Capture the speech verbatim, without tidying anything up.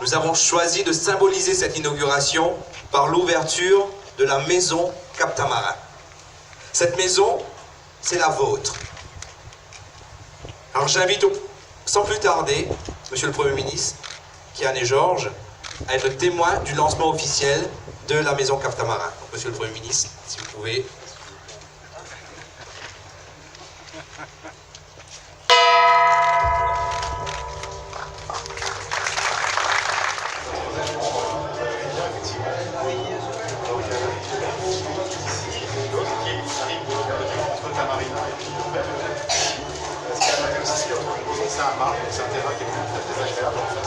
Nous avons choisi de symboliser cette inauguration par l'ouverture de la maison Cap Tamarin. Cette maison, c'est la vôtre. Alors j'invite au- sans plus tarder, Monsieur le Premier ministre, Kian Georges, à être témoin du lancement officiel de la maison Cap Tamarin. Donc, Monsieur le Premier ministre, si vous pouvez. C'est un marbre, c'est un terrain qui est très, très agréable.